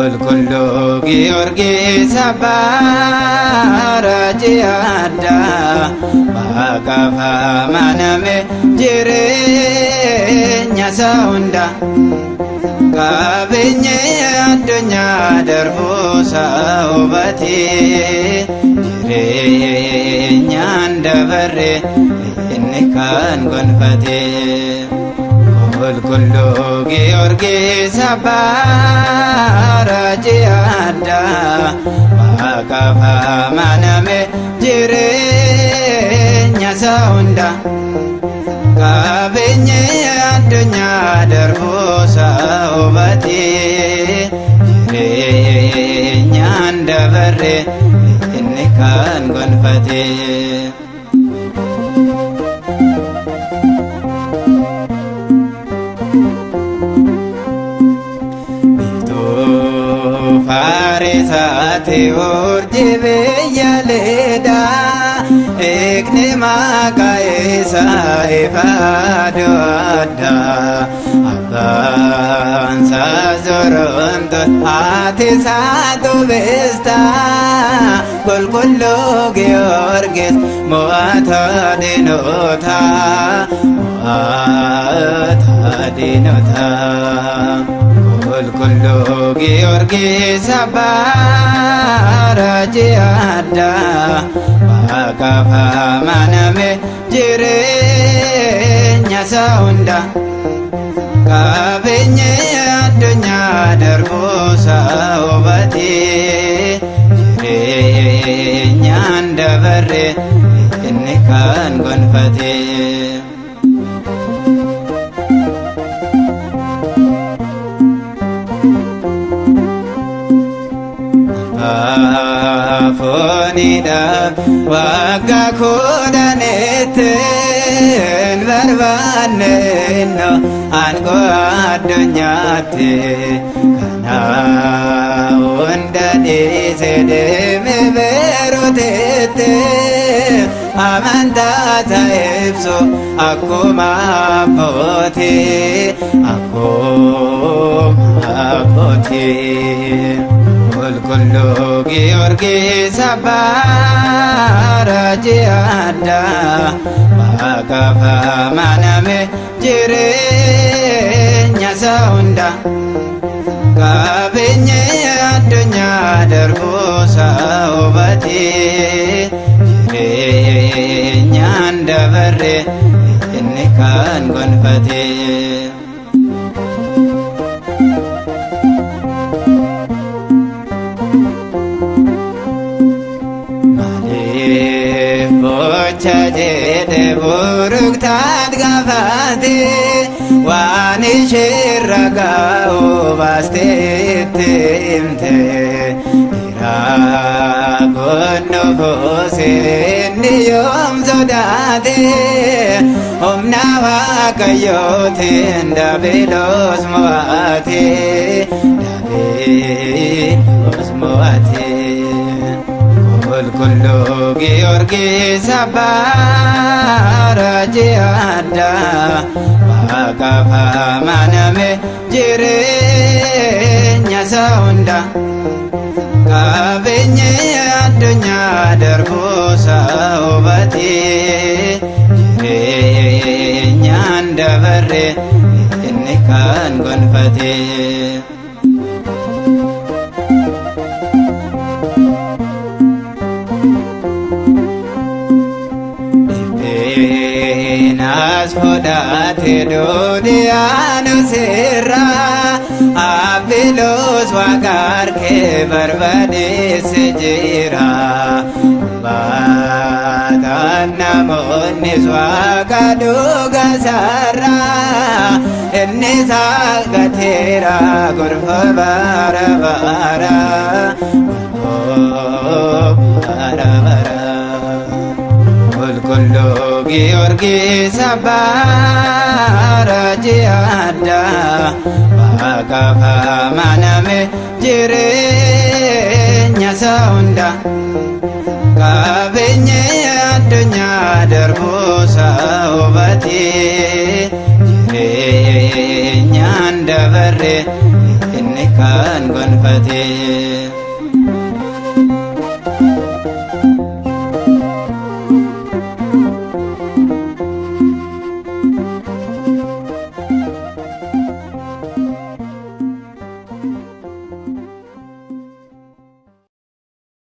Qulqulluu Giyoorgis abbaa raajii addaa Waaqaaf amaname jireenya isaa hunda qabeenyi addunyaa darbuusaa hubatee jireenyaan dabarre inni kan gonfate. Qulqulluu Giyoorgis abbaa raajii addaa Waaqaaf amaname jireenya isaa hunda qabeenyi addunyaa darbuusaa hubatee jireenyaan dabarre inni kan gonfate. Biiftuu Faarisaati urjii biyya Liidaa Eegni maqaa isaa ifa adda Abbaan isaa Zorontos haati isaa Tubistaa Qulqulluu Giyoorgis mo'ataa diinotaa mo'ataa diinotaa. Qulqulluu Giyoorgis abbaa raajii addaa Waaqaaf amaname jireenya isaa hunda qabeenyi addunyaa darbuusaa hubatee jireenyaan dabarre inni kan gonfate. Afooniidhaaf waggaa kudhanitti hin barbaanne aangoo addunyaatti kana hunda dhiise deeme Beeruutitti amantaa ibsu akkuma abbootii akkuma abbootii. Qulqulluu Giyoorgis abbaa raajii addaa Waaqaaf amaname jireenya isaa hunda qabeenyi addunyaa darbuusaa hubatee jireenyaan dabarre inni kan gonfate. Maaliif bocha jedhe buruktaat gaafate waan isheerra ga'u baasteetti himte Diraagoon nufuuseen yoom sodaate humna Waaqayyootiin Daabiloos mo'ate Daabiloos mo'ate. Qulqulluu Giyoorgis abbaa raajii addaa Waaqaaf amaname jireenya isaa hunda qabeenyi addunyaa darbuusaa hubatee jireenyaan dabarre inni kan gonfate. Dhiphinaas fudhate duudhiyaanus irraa Abbiloos waaqa harkee barbadeesse jira. Baataan namoonnis waaqa dhuga sarraa inni saagateera gorfa bara bara gorfa bara bara. Qulqulluu Giyoorgis abbaa raajii addaa Waaqaaf amaname jireenya isaa hunda qabeenyi addunyaa darbuusaa hubatee jireenyaan dabarre inni kan gonfate. guddate.